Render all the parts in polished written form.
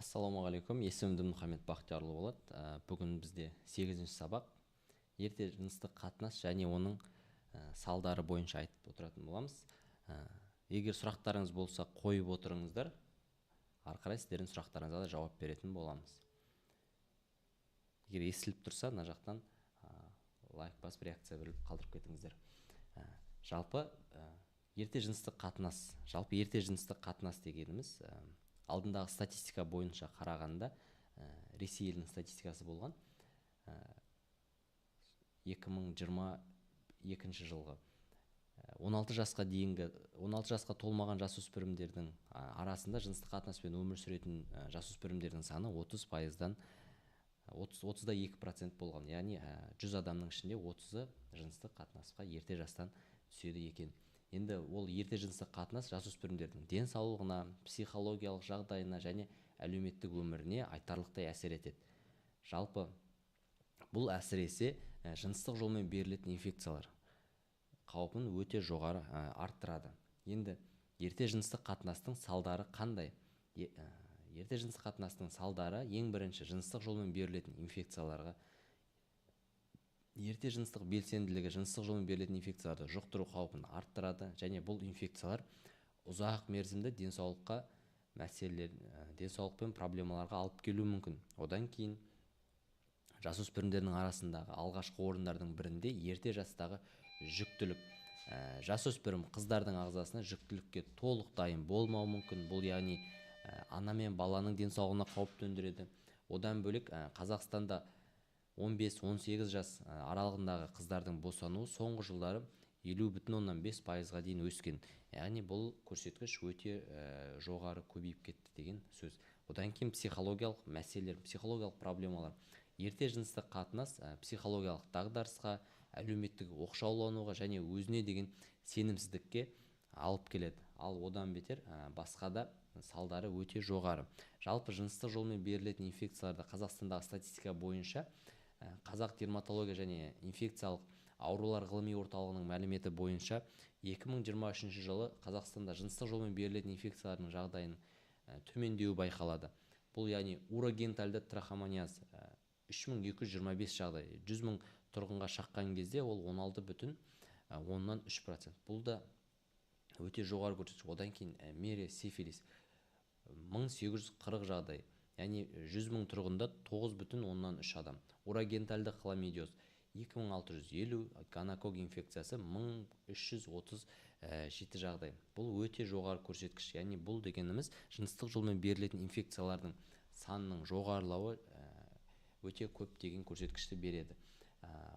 Ассалаумағалейкум, есімім Дінмұхаммед Бақтиярұлы болады. Бүгін бізде 8-ші сабақ. Ерте жыныстық қатынас және оның салдары бойынша айтып отыратын боламыз. Егер сұрақтарыңыз болса, қойып отырыңыздар. Ары қарай сіздердің сұрақтарыңызға да жауап беретін боламыз. Егер естіліп тұрса, мына жақтан лайк басып, реакция беріп қалдырып кетіңіздер. Жалпы ерте жыныстық қатынас, жалпы ерте жыныстық қатынас дегеніміз, алдындағы статистика бойынша қарағанда, Ресей елінің статистикасы болған, 2022 жылғы 16 жасқа дейінгі, 16 жасқа толмаған жасөспірімдердің арасында жыныстық қатынаспен өмір сүретін жасөспірімдердің саны 30%-дан 32% болған. Яғни 100 адамның ішінде 30-ы жыныстық қатынасқа ерте жастан түседі екен. Енді ол ерте жыныстық қатынас жасөспірімдердің денсаулығына, психологиялық жағдайына және әлеуметтік өміріне айтарлықтай әсер етеді. Жалпы бұл әсіресе жыныстық жолмен берілетін инфекциялар қаупін өте жоғары арттырады. Енді ерте жыныстық қатынастың салдары қандай? Ерте жыныстық қатынастың салдары ең бірінші жыныстық жолмен берілетін инфекцияларға, ерте жыныстық белсенділігі жыныстық жолмен берілетін инфекцияларды жұқтыру қаупін арттырады және бұл инфекциялар ұзақ мерзімді денсаулыққа мәселелер, денсаулық пен проблемаларға алып келуі мүмкін. Одан кейін жасөспірімдердің арасындағы алғашқы орындардың бірінде ерте жастағы жүктілік. Жасөспірім қыздардың ағзасына жүктілікке толық дайын болмауы мүмкін. Бұл яғни ана мен баланың денсаулығына қауіп төндіреді. Одан бөлек Қазақстанда 15-18 жас аралығындағы қыздардың босануы соңғы жылдары 50,5%-ға дейін өскен. Яғни бұл көрсеткіш өте жоғары көбейіп кетті деген сөз. Одан кейін психологиялық мәселелер, психологиялық проблемалар. Ерте жыныстық қатынас психологиялық дағдарысқа, әлеуметтік оқшаулануға және өзіне деген сенімсіздікке алып келеді. Ал одан бетер басқа да салдары өте жоғары. Жалпы жыныстық жолмен берілетін инфекцияларды Қазақстандағы статистика бойынша Қазақ дерматология және инфекциялық аурулар ғылыми орталығының мәліметі бойынша 2023 жылы Қазақстанда жыныстық жолмен берілетін инфекциялардың жағдайының төмендеуі байқалады. Бұл яғни урогенитальды трахомониаз 3225 жағдай, 100 мың тұрғынға шаққан кезде ол 16,3%. Бұл да өте жоғары көрсеткіш. Одан кейін мере сифилис 1840 жағдай, яғни 100 мың тұрғында 9,3 адам. Урогенитальды хламидиоз 2650, гонококк инфекциясы 1337 жағдай. Бұл өте жоғары көрсеткіш. Яғни бұл дегеніміз жыныстық жолмен берілетін инфекциялардың санының жоғарылауы өте көп деген көрсеткішті береді.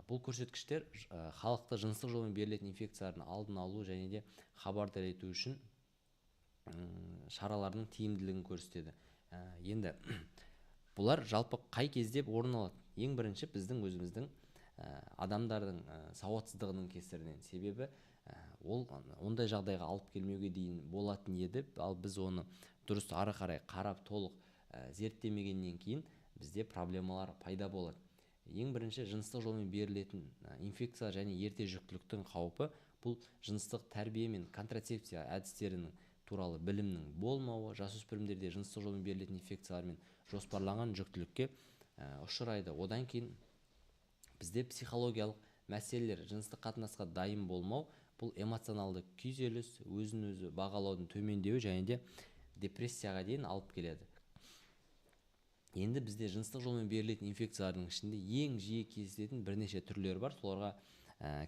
Бұл көрсеткіштер халықты жыныстық жолмен берілетін инфекциялардың алдын алу және де хабардар ету үшін шаралардың тиімділігін көрсетеді. Енді бұлар жалпы қай кезде орын алады? Ең бірінші біздің өзіміздің адамдардың сауатсыздығының кесірінен. Себебі ол ондай жағдайға алып келмеуге дейін болатын еді, ал біз оны дұрыс ары қарай қарап толық зерттемегеннен кейін бізде проблемалар пайда болады. Ең бірінші жыныстық жолмен берілетін инфекция және ерте жүктіліктің қаупі бұл жыныстық тәрбие мен контрацепция әдістерінің туралы білімнің болмауы, жасөспірімдерде жыныстық жолмен берілетін инфекциялармен жоспарланған жүктілікке ұшырайды. Одан кейін бізде психологиялық мәселелер, жыныстық қатынасқа дайын болмау, бұл эмоционалды күйзеліс, өзін өзі бағалаудың төмендеуі және де депрессияға дейін алып келеді. Енді бізде жыныстық жолмен берілетін инфекциялардың ішінде ең жиі кездесетін бірнеше түрлері бар, соларға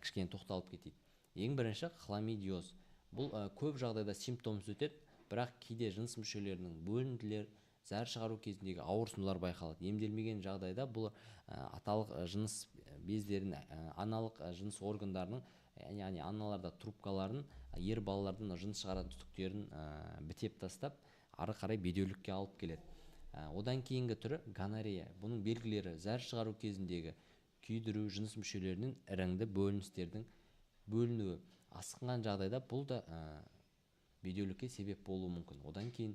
кішкене тоқталып кетейік. Ең бірінші хламидиоз. Бұл көп жағдайда симптомсыз өтеді, бірақ кейде жыныс мүшелерінің бөлінділер, зәр шығару кезіндегі ауырсынулар байқалады. Емделмеген жағдайда бұл аталық жыныс бездерін, аналық жыныс органдарының, яғни аналарда трубкаларын, ер балалардың жыныс шығаратын түтіктерін бітеп тастап, ары қарай бедеулікке алып келеді. Одан кейінгі түрі гонорея. Бұның белгілері зәр шығару кезіндегі күйдіру, жыныс мүшелерінен іріңді бөліністердің бөлінуі. Асқынған жағдайда бұл да бедеулікке себеп болуы мүмкін. Одан кейін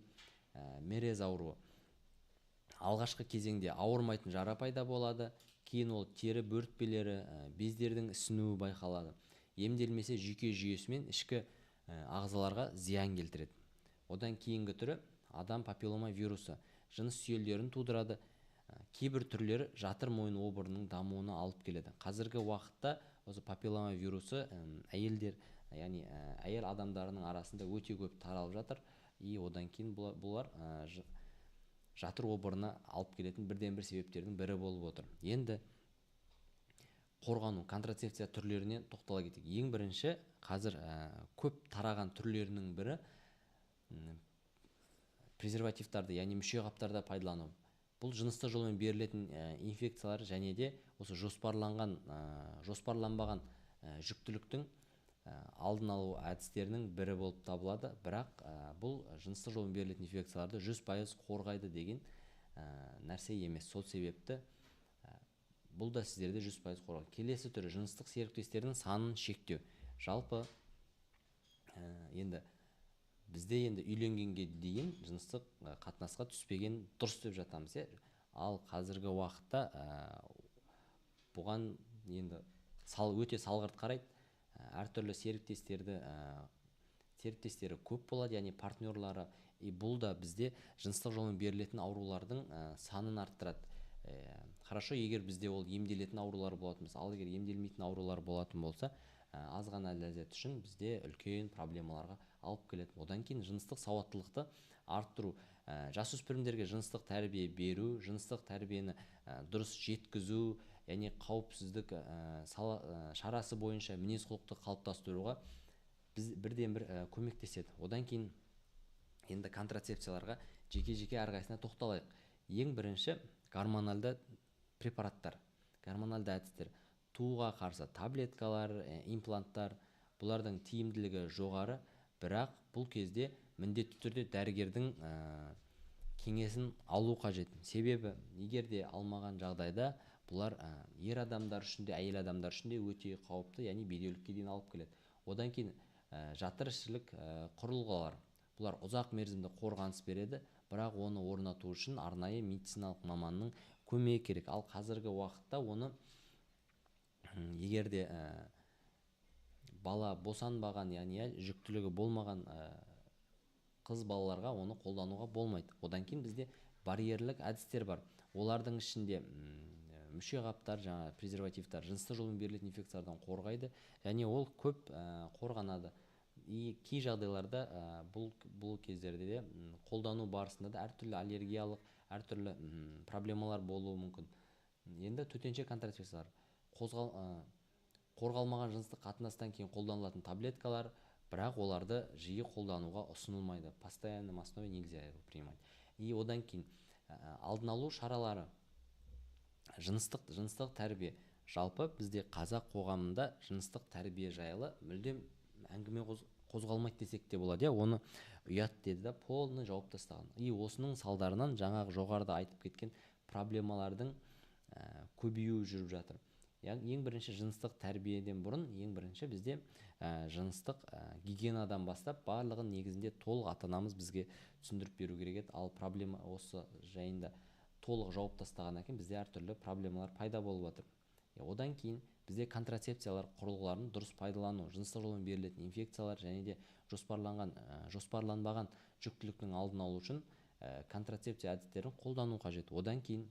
мерез ауруы. Алғашқы кезеңде ауырмайтын жара пайда болады, кейін ол тері бөртпелері, бездердің ісінуі байқалады. Емделмесе жүйке жүйесі мен ішкі ағзаларға зиян келтіреді. Одан кейінгі түрі адам папиллома вирусы. жыныс сүйелдерін тудырады. Кейбір түрлері жатыр мойын обырының дамуына алып келеді. Қазіргі уақытта осы папиллома вирусы әйелдер, яғни әйел адамдарының арасында өте көп таралып жатыр. И одан кейін бұлар жатыр обырына алып келетін бірден-бір себептердің бірі болып отыр. Енді қорғану, контрацепция түрлеріне тоқтала кетейік. Ең бірінші қазір көп тараған түрлерінің бірі презервативтарды, яғни мүшеқаптарда пайдалану. Бұл жыныстық жолмен берілетін инфекциялар және де осы жоспарланбаған жүктіліктің алдын алу әдістерінің бірі болып табылады. Бірақ бұл жыныстық жолмен берілетін инфекцияларды 100% қорғайды деген нәрсе емес. Сол себепті бұл да сіздерді 100% қорғайды. Келесі түрі жыныстық серіктестердің санын шектеу. Жалпы енді бізде енді үйленгенге дейін жыныстық қатынасқа түспеген дұрыс деп жатамыз, иә. Ал қазіргі уақытта бұған енді өте салғырт қарайды. Әртүрлі серіктестері көп болады, яғни партнерлары. И бұл да бізде жыныстық жолмен берілетін аурулардың санын арттырады. Хорошо, егер бізде ол емделетін аурулар болатын болса, ал егер емделмейтін аурулар болатын болса, аз ғана ләззат үшін бізде үлкен проблемаларға алып келеді. Одан кейін жыныстық сауаттылықты арттыру, жасөспірімдерге жыныстық тәрбие беру, жыныстық тәрбиені дұрыс жеткізу, яғни қауіпсіздік шарасы бойынша мінез-құлықты қалыптастыруға біз бірден-бір көмектеседі. Одан кейін енді контрацепцияларға жеке-жеке әрқайсысына тоқталайық. Ең бірінші гормоналды препараттар, гормоналды әдістер, тууға қарсы таблеткалар, импланттар, бұлардың тиімділігі жоғары, бірақ бұл кезде міндетті түрде дәрігердің кеңесін алу қажет. Себебі егер де алмаған жағдайда бұлар ер адамдар үшін де, әйел адамдар үшін де өте қауіпті, яғни бедеулікке дейін алып келеді. Одан кейін жатырішілік құрылғылар, бұлар ұзақ мерзімді қорғаныс береді, бірақ оны орнату үшін арнайы медициналық маманның көмегі керек. Ал қазіргі уақытта оны егер де бала босанбаған, яғни жүктілігі болмаған қыз балаларға оны қолдануға болмайды. Одан кейін бізде барьерлік әдістер бар. Олардың ішінде мүшеқаптар, жаңа презервативтар жыныстық жолмен берілетін инфекциялардан қорғайды және ол көп қорғанады. И кей жағдайларда бұл кездерде де қолдану барысында да әртүрлі аллергиялық, әртүрлі проблемалар болуы мүмкін. Енді төтенше контрацепциялар, қорғалмаған жыныстық қатынастан кейін қолданылатын таблеткалар, бірақ оларды жиі қолдануға ұсынылмайды. Постоянном основе нельзя его принимать. И одан кейін алдын алу шаралары, жыныстық тәрбие. Жалпы бізде қазақ қоғамында жыныстық тәрбие жайлы мүлдем әңгіме қозғалмайды десек те болады, иә, оны ұят деді да полный жауып тастаған. И осының салдарынан жаңағы жоғарыда айтып кеткен проблемалардың көбеюі жүріп жатыр. Яғни ең бірінші жыныстық тәрбиеден бұрын ең бірінші бізде жыныстық гигиенадан бастап барлығын негізінде толық ата-анамыз бізге түсіндіріп беру керек еді. Ал проблема осы жайында толық жауып тастағаннан кейін бізде әртүрлі проблемалар пайда болып жатыр. Одан кейін бізде контрацепциялар құрылғыларын дұрыс пайдалану, жыныстық жолмен берілетін инфекциялар және де жоспарланбаған жүктіліктің алдын алу үшін контрацепция әдістерін қолдану қажет. Одан кейін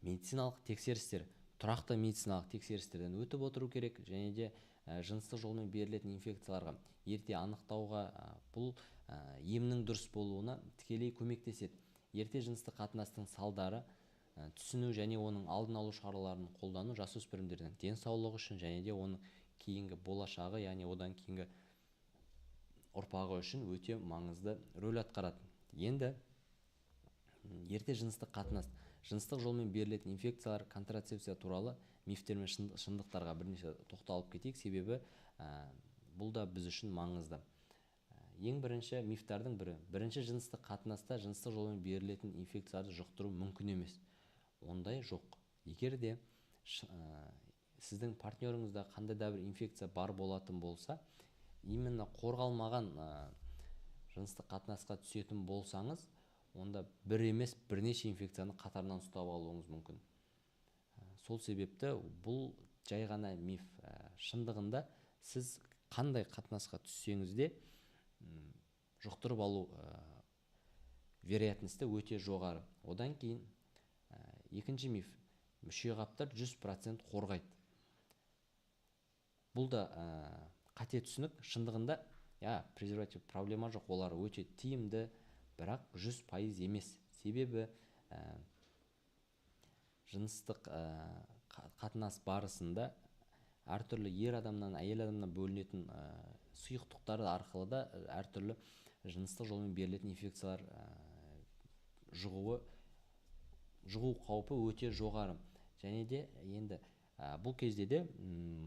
медициналық тексерістер, тұрақты медициналық тексерістерден өтіп отыру керек және де жыныстық жолмен берілетін инфекцияларға ерте анықтауға, бұл емнің дұрыс болуына тікелей көмектеседі. Ерте жыныстық қатынастың салдары түсіну және оның алдын алу шараларын қолдану жасөспірімдердің денсаулығы үшін және де оның кейінгі болашағы, яғни одан кейінгі ұрпағы үшін өте маңызды рөл атқарады. Енді ерте жыныстық қатынас, жыныстық жолмен берілетін инфекциялар, контрацепция туралы мифтер мен шындықтарға бірнеше тоқталып кетейік, себебі бұл да біз үшін маңызды. Ең бірінші мифтардың бірі, бірінші жыныстық қатынаста жыныстық жолмен берілетін инфекцияларды жұқтыру мүмкін емес. Ондай жоқ. Егер де сіздің партнеріңізде қандай да бір инфекция бар болатын болса, именно қорғалмаған жыныстық қатынасқа түсетін болсаңыз, онда бір емес бірнеше инфекцияны қатарынан ұстап алуыңыз мүмкін. Сол себепті бұл жай ғана миф. Шындығында сіз қандай қатынасқа түссеңіз де, жұқтырып алу вероятності өте жоғары. Одан кейін екінші миф: мүшеқаптар 100% қорғайды. Бұл да қате түсінік. Шындығында, презерватив проблема жоқ, олар өте тиімді, бірақ 100% емес. Себебі жыныстық қатынас барысында әртүрлі ер адамнан, әйел адамнан бөлінетін сұйықтықтар арқылы да әртүрлі жыныстық жолмен берілетін инфекциялар жұғу қаупі өте жоғары. Және де енді бұл кезде де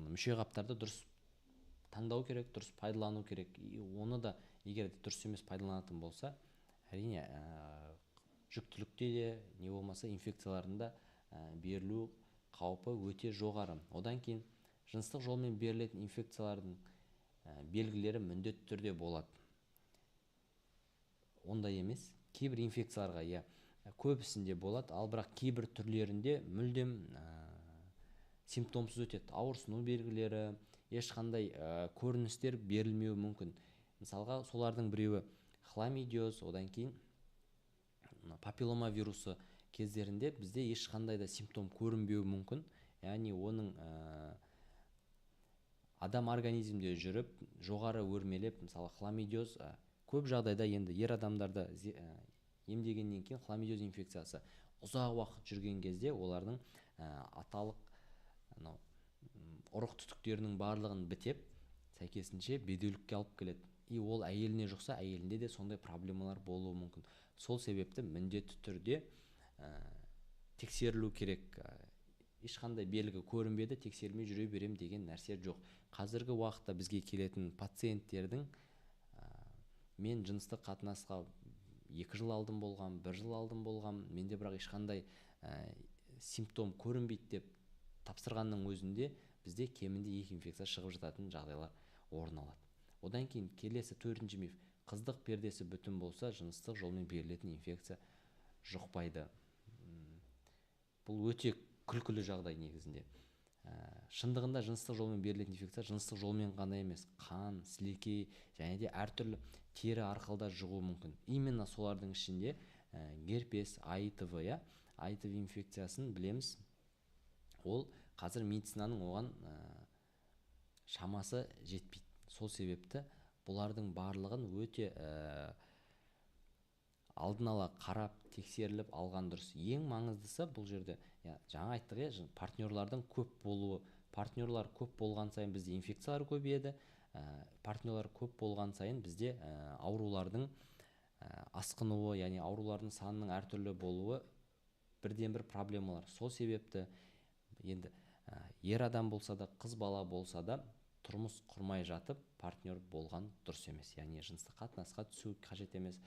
мүшеқаптарды дұрыс таңдау керек, дұрыс пайдалану керек. И оны да егер дұрыс емес пайдаланатын болса, әрине, жүктілікте де, не болмаса инфекциялардың да берілу қаупі өте жоғары. Одан кейін жыныстық жолмен берілетін инфекциялардың белгілері міндетті түрде болады. Ондай емес. Кейбір инфекцияларға, көбісінде болады, ал бірақ кейбір түрлерінде мүлдем симптомсыз өтеді. Ауырсыну белгілері, ешқандай көріністер берілмеуі мүмкін. Мысалға, солардың біреуі хламидиоз, одан кейін папиллома вирусы кездерінде бізде ешқандай да симптом көрінбеуі мүмкін. Яғни оның адам организмде жүріп, жоғары өрмелеп, мысалы хламидиоз көп жағдайда енді ер адамдарда емдегеннен кейін хламидиоз инфекциясы ұзақ уақыт жүрген кезде олардың аталық ұрық түтіктерінің барлығын бітеп, сәйкесінше бедеулікке алып келеді. И ол әйеліне жұқса, әйелінде де сондай проблемалар болуы мүмкін. Сол себепті міндетті түрде тексерілу керек. Ешқандай белгі көрінбеді, тексерілмей жүре берем деген нәрсе жоқ. Қазіргі уақытта бізге келетін пациенттердің мен жыныстық қатынасқа 2 жыл алдын болған, 1 жыл алдын болған, менде бірақ ешқандай симптом көрінбейді деп тапсырғанның өзінде бізде кемінде 2 инфекция шығып жататын жағдайлар орын алады. Одан кейін келесі 4-ші миф: қыздық пердесі бүтін болса, жыныстық жолмен берілетін инфекция жұқпайды. Бұл өте күлкілі жағдай негізінде. Шындығында жыныстық жолмен берілетін инфекция жыныстық жолмен ғана емес, қан, сілекей және де әртүрлі тері арқылы да жұғуы мүмкін. Именно солардың ішінде герпес, АИТВ, АИТВ инфекциясын білеміз. Ол қазір медицинаның оған шамасы жетпейді. Сол себепті бұлардың барлығын өте алдын ала қарап, тексеріліп алған дұрыс. Ең маңыздысы бұл жерде, жаңа айттық, партнерлардың көп болуы. Партнерлар көп болған сайын бізде инфекциялар көбейеді, партнерлар көп болған сайын бізде аурулардың асқынуы, яғни аурулардың санының әртүрлі болуы бірден бір проблемалар. Сол себепті енді ер адам болса да, қыз бала болса да тұрмыс құрмай жатып партнер болған дұрыс емес. Яғни жыныстық қатынасқа түсу қажет емес.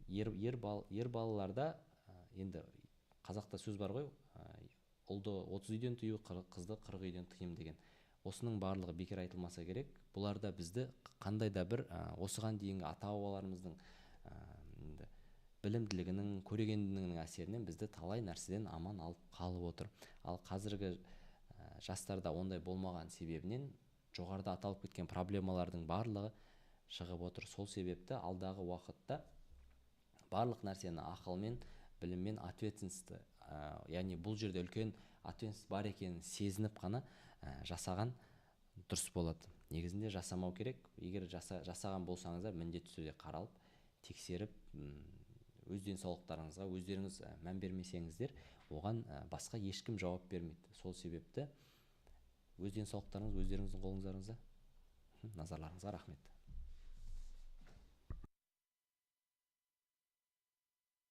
Ер балаларда енді қазақта сөз бар ғой, ұлды 30 үйден тыю, қызды 40 үйден тыйым деген. Осының барлығы бекер айтылмаса керек. Бұлар да бізді қандай да бір осыған дейінгі ата-бабаларымыздың енді білімділігінің, көрегендігінің әсерінен бізді талай нәрседен аман алып қалып отыр. Ал қазіргі жастарда ондай болмаған себебінен жоғарыда аталып кеткен проблемалардың барлығы шығып отыр. Сол себепті алдағы уақытта барлық нәрсені ақылмен, біліммен, ответственності, яғни бұл жерде үлкен ответственность бар екенін сезініп қана жасаған дұрыс болады. Негізінде жасамау керек. Егер жасаған болсаңыздар, міндетті түрде қаралып, тексеріп, өз денсаулықтарыңызға өздеріңіз мән бермесеңіздер, оған басқа ешкім жауап бермейді. Сол себепті өз денсаулықтарыңыз өздеріңіздің қолыңыздарыңызда. Назарларыңызға рахмет.